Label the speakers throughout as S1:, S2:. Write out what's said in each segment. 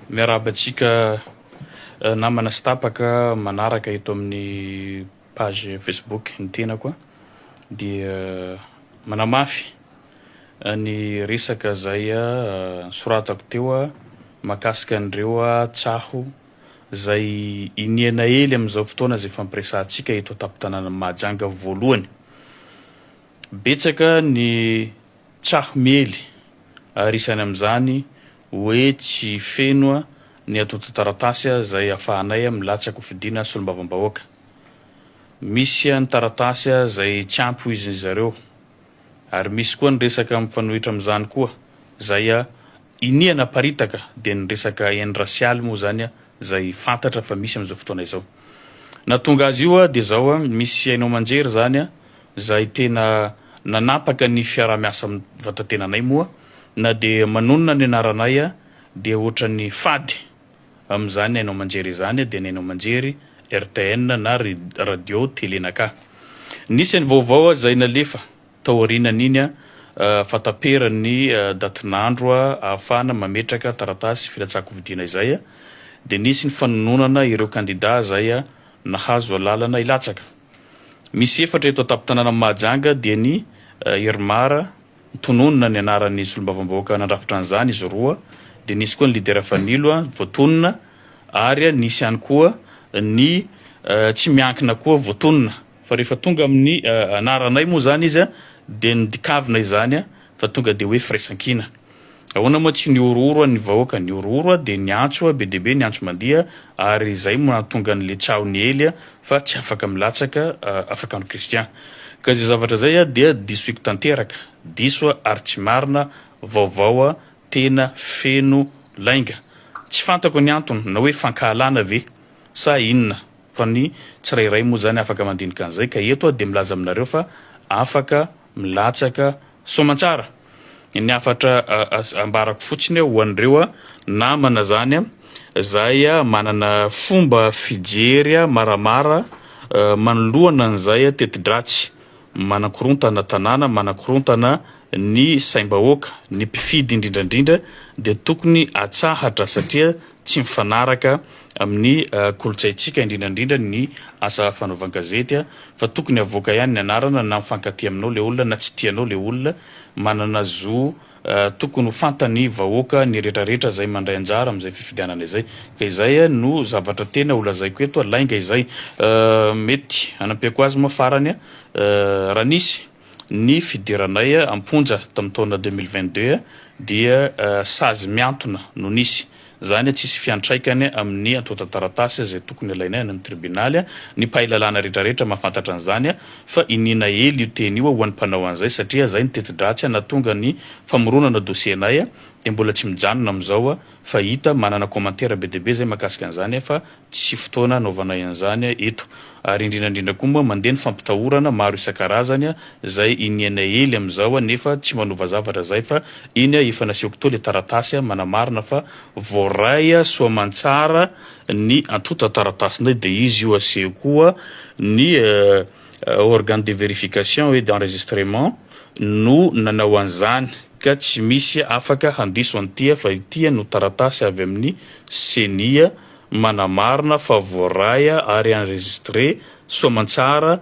S1: Miarahaba antsika namana sy tapaka manaraka eto amin'ny page Facebook ny tenako dia manamafy ny resaka izay nosoratako teo mahakasika an'ireo tsaho izay iniana ely amin'izao fotoana izay ifampiresahantsika eto an-tampon-tanànan'i Mahajanga voalohany. Betsaka ny tsaho miely ary isany amin'izany hoe tsy feno ny antontan-taratasy izay ahafahanay milatsaka ho fidiana solombavambahoaka. Misy ny taratasy izay tsy ampy hoy izy zareo ary misy koa ny resaka mifanohitra amin'izany koa izay iniana aparitaka dia ny resaka haine raciale moa izany izay fantatra fa misy amin'izao fotoana izao. Nahatonga azy io dia izao, misy haino aman-jery izany izay tena nanapaka ny fiaraha-miasa amin'ny vatatenanay moa na dia manonona ny anaranay dia ohatran'ny fady amin'izany haino aman-jery izany dia ny haino aman-jery rtn na radio tele naka. Nisy ny vaovao izay nalefa taorianan'iny fahataperan'ny datin'andro ahafahana mametraka taratasy filatsahan-kofidiana izay dia nisy ny fanononana ireo kandida izay nahazo alalana hilatsaka. Misy efatra eto an-tampon-tanànan'i Mahajanga dia ny Irmar, nitononina ny anaran'ny solombavambahoaka nandrafitra an'izany izy roa, dia nisy koa ny Leader Fanilo voatonona ary nisy ihany koa ny tsy miankina koa voatonona fa rehefa tonga amin'ny anaranay moa izany izy dia nodikavina izany fa tonga dia hoe firaisankina. Ahoana moa tsy nihorohoro ny vahoaka? Nihorohoro dia niantso be dia be, niantso mandiha ary izay no nahatonga an'ilay tsaho niely fa tsy afaka milatsaka afaka andro Christian. Ka izay zavatra izay dia disoiko tanteraka, diso ary tsy marina, vaovao tena feno lainga. Tsy fantako ny antony na hoe fankahalana ve sa inona fa ny tsirairay moa izany afaka mandinika an'izay ka eto aho dia milaza aminareo fa afaka milatsaka Soamantsara! Ny hafatra ambarako fotsiny ho an'ireo namana zany zay manana fomba fijery maramara manoloana an'izay teti-dratsy manakorontana tanàna, manakorontana ny saim-bahoaka, ny mpifidy indrindra indrindra dia tokony atsahatra satria tsy mifanaraka amin'ny kolontsaintsika indrindra indrindra ny asa fanaovan-gazety fa tokony avoaka ihany ny anarana na mifankatia aminao le olona na tsy tianao le olona, manana zo tokony ho fantany vahoaka ny retraretra zay mandray anjara amin'izay fifidianana izay ka izay no zavatra tena ho lazaiko eto, lainga izay mety hanampiako azy moa farany raha nisy ny fidiranay am-ponja tamin'ny taona 2022 dia sazy mihantona no nisy. Izany tsisy fiantraikany amin'ny antontan-taratasy izay tokony alainay any amin'ny tribonaly. Ny mpahay lalàna rehetrarehetra mahafantatra an'izany fa iniana ela io teny io ho an'ny mpanao an'izay satria izay ny teti-dratsy nahatonga ny famoronana dossier-nay dia mbola tsy mijanona amin'izao fa hita manana commentaire be dia be izay mahakasika an'izany fa Tsy fotoana anaovanay an'izany eto. Ary indrindra indrindra koa moa mandeha ny fampitahorana maro isan-karazany izay inianay ely amin'izao nefa tsy manova zavatra izay fa iny efa nasehoko teo ilay taratasy manamarina fa voaray soamantsara ny antontan-taratasinay dia izy io aseho koa ny organe de verification et d'enregistrement no nanao an'izany ka tsy misy afaka handiso an'ity fa ity no taratasy avy amin'ny ceni manamarina fa voaray ary enregistré soamantsara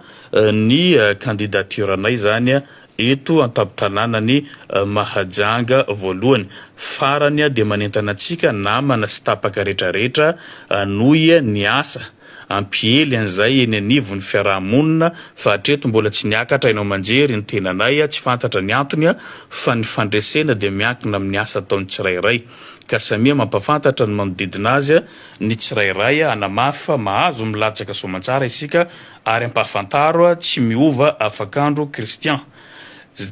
S1: ny candidature-nay izany eto an-tampon-tanànan'i Mahajanga voalohany. Farany dia manentana antsika namana sy tapaka retraretra hanohy ny asa, hampiely an'izay eny anivon'ny fiaraha-monina fa hatreto mbola tsy niakatra haino aman-jery ny tenanay, tsy fantatra ny antony fa ny fandresena dia miankina amin'ny asa ataon'ny tsirairay. ka samia mampafantatra ny manodidina azy ny tsirairay hanamafy fa mahazo milatsaka soamantsara isika ary ampahafantaro tsy miova afakandro Christian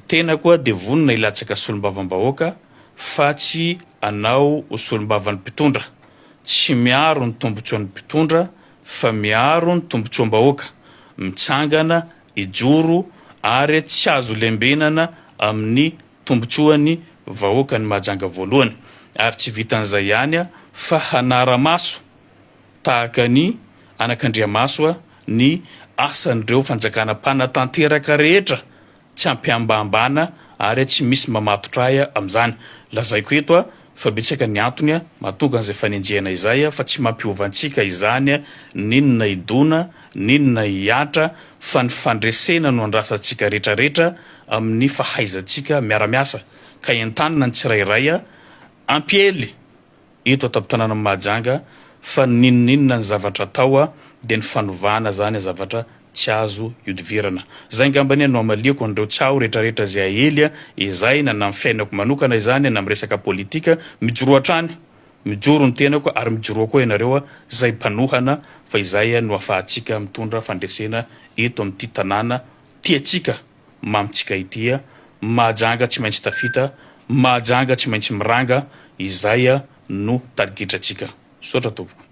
S1: tenako dia vonona hilatsaka solombavambahoaka fa tsy anao ho solombavan'ny mpitondra tsy miaro ny tombotsoan'ny mpitondra fa miaro ny tombotsoam-bahoaka mitsangana hijoro ary tsy azo lembenana amin'ny Tombontsoan'ny vahoakan'i Mahajanga voalohany ary tsy vitan'izay ihany fa hanara-maso tahaka ny anakandriamaso ny asan'ireo fanjakana mpanatanteraka rehetra tsy ampihambahambana ary tsy misy mamatotra ahy amin'izany. Lazaiko eto. Fa betsaka ny antony mahatonga an'izay fanenjehana izay fa tsy mampiova antsika izany n'inona hidona n'inona hihatra fa ny fandresena no andrasantsika retraretra amin'ny fahaizantsika miara-miasa ka entanina ny tsirairay hampiely eto an-tampon-tanànan'i Mahajanga fa n'inon'inona ny zavatra atao dia ny fanovana zany zavatra tsy azo ihodivirana. Zay angamba anie no hamaliako an'ireo tsaho retraretra izay aely ezahina na amin'ny fiainako manokana izany na amin'ny resaka politika, mijoroa hatrany, mijoro ny tenako ary mijoroa koa ianareo izay mpanohana fa izay no afahantsika mitondra fandresena eto amin'ity tanàna tiantsika mamintsika ity, Mahajanga tsy maintsy tafita, Mahajanga tsy maintsy miranga, izay no tarigetrantsika. Misaotra tompoko.